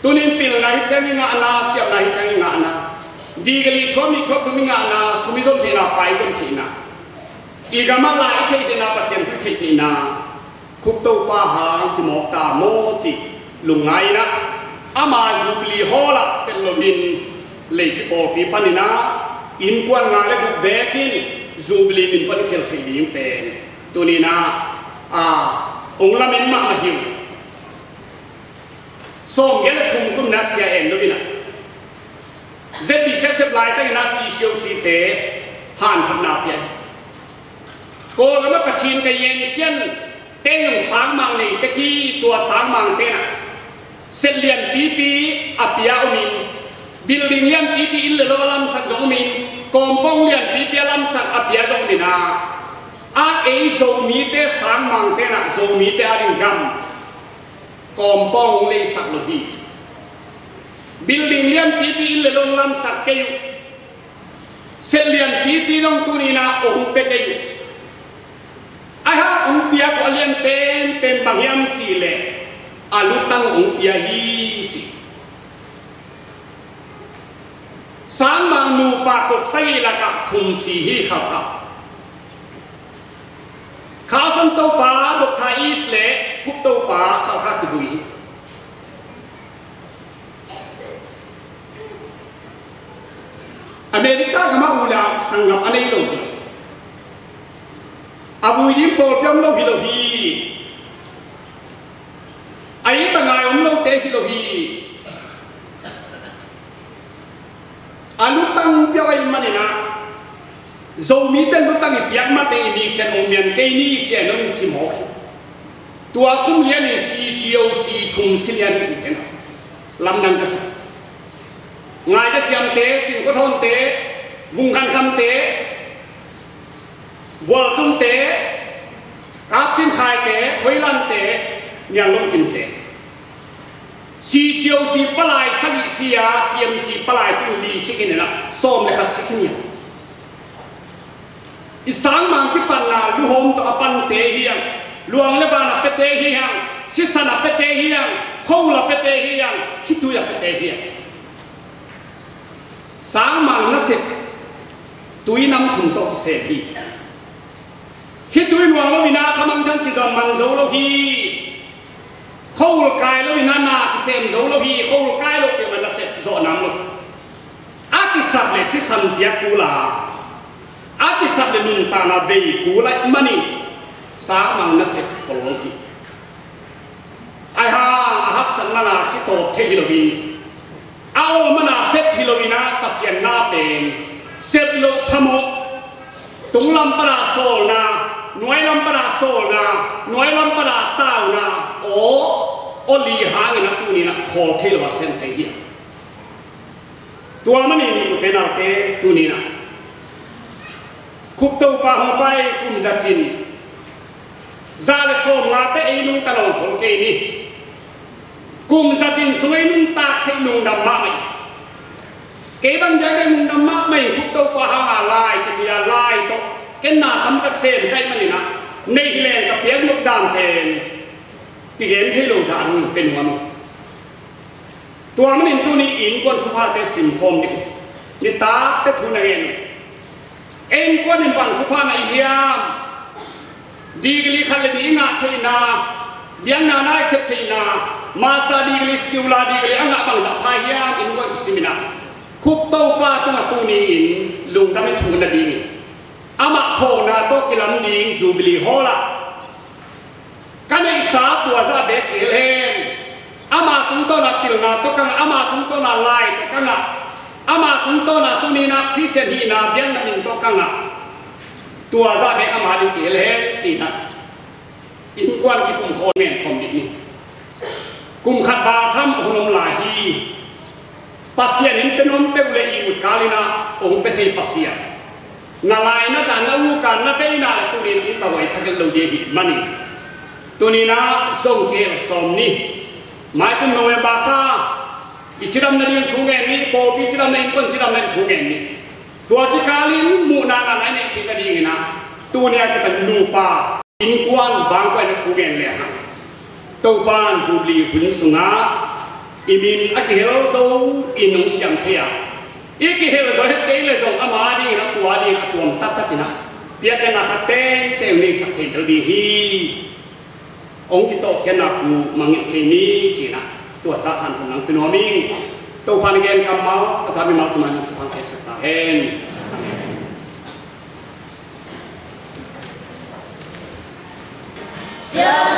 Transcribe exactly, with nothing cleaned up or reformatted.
Tunin pilna hi ciang i ngahna, siamna hi ciang i ngahna, degree thuam nih thuam thum i ngahna, sum i zon theihna, pai zon theihna, i gam ah la i theih theihna, Pasian thu i theih theihna, Khup Topa hang hi mawk ta maw cih lungngai in ah, ama Jubilee Hall ah pet loin, leipi pawlpi panin ah, innkuan nga le guk bekin Jubilee min pan i khel theih ding pen tunin ah, a, ong lamen mahmah hi uh. Sawmgiat le thum kum in ah Sia En Lum in ah, Z B C sep laitakin ah C C O C te hanthotna pia hi. Kawlgam ah Pathian ka yensian teng zong sangmang nei tek hi. Tua sangmang ten ah set lianpipi a pia om in, building lianpipi inn le lo a lamsak zong om in, kawmpawng lianpipi a lamsak a pia zong om in ah, a ei Zomite sangmang ten ah Zomite a ding gam kawmpawng leisak lo hi. Building lianpipi inn le lo lamsak kei uh. Set lianpipi zong tunin ah ong pia kei uh. Ahi hang ong piak uh a lian penpen bang hiam cih leh, a lutang ong pia hi ci. Sangmang nupa kop sagih lakah thum si hi Khalkha. Khalsan Topa, Doctor East le Khup Topa Khalkha kibui hi. America gam ah u le nau sanggam a nei lo hi. A vui ding pawlpi om lo hi lo hi. A it a ngai om lote hi lo hi. A lutang pia uh ahih manin ah, Zomite lutang i piak mate i nih sian ong mian kei ni, Sia En Lum in ci mawk hi. Tua kum lianin C C O C thum si lian hi uten ah, lamdang ka sa. Ngaite Siamte, Cin Khua Thawnte, Vung Khan Khamte, Bual Cungte, Kap Cin Khaite, Hoih Lante, Niang Lung Kimte. C C O C palai sagih si a, C M C palai tul li si khin in ah, sawm le khat si khin hi a. I sangmang kipatna luhawm tawh a pante hi hang, luang le ban a piate hi hang, sisan a piate hi hang, khua-ul a piate hi hang, khitui a piate hi hang. Sangmang nasep tui nam thum tawh kisem hi. Khitui luang lo in ah khamangthang kidon man zo lo hi. Khua-ul kai lo in ah na kisem zo lo hi. Khua-ul kai lo peuhmah nasep zawh nam lo hi. A kisap le sisan piak kul a, a kisap le nuntakna bei kul ahih manin sangmang nasep khol lo hi. Ahi hang a haksatna na kitawp thei hi lo hi. A awlmana sep hi lo in ah, Pasian na pen sep loh phamawh. Tunglam pana sawlna, nuailam pana sawlna, nuailam pana tauna, aw, aw li hangin a tunin a khawl thei lo a sem thei hi. Tua manin ute naute tunin a Khup Topa hong pai kum zacin za le sawmngate ei nungta nawn khol kei ni. Kum zacin sung ei nungtak theih lungdam mahmah hi. Kei bang diak ei lungdam mahmah hi. Khup Topa hanga lai kithia lai tawh ken na tamtak sem kaih manin a, nei hi leng ka piak nop dan pen kigen thei lo zah ding pe nuam hi. Tua manin tuni innkuan thuphate simkhawm ding uh. Nitakte thu na ngen uh. Innkuan in bang thupha ngah hiam? Degree khat le nih i ngah theihna, biakna na i sep theihna, master degree, secular degree a ngah bang dah pha hiam? Innkuan i simin a, Khup Topa tungah tuni in lungdam i thu na ding hi. Amah phawkna tawh kilam ding Jubilee Hall ah ka neihsa tua zah bek kihel hen. Ama tungtawna pilna tawh ka ngah, ama tungtawna lai tawh ka ngah, ama tungtawna tuninah Khristian hihna biakna min tawh ka ngah, tua zah bek ama ding kihel hen, cinah innkuan kipumkhaw ngen khawm dih ni. Kum khat bang tham a hun om lai hi. Pasian in pe nuam peuh le i ut kalinah hong pe thei Pasian. Na lai na dan na ukan na beina le tunin hong sahuai sakel lo ding hi manin, tuninah zong kihel sawm ni. Maikum November kha i cidam nading thu ngen ni, pawlpi cidam na, innkuan cidam na thu ngen ni. Tua kikalin muhna ngana i neih theih nadinginah tunia kipan nupa innkuan bangkuaina thu ngen lehang, Topan Jubilee hun sungah I min a kihel zo in hong siam thei a, i kihel zo het kei le zong ama dingin a tua dingin a tuam taktak in a piakkhiatna khat tengteng nei sak thei lel ding hi. Hong kitawhkhiatna pu mangngilh kei ni ci-in a tua zah hanthawn nang pia nuam ing. Topa'n a gen kammal a za mimal kiman in thupha hong piaksak ta hen. Amen.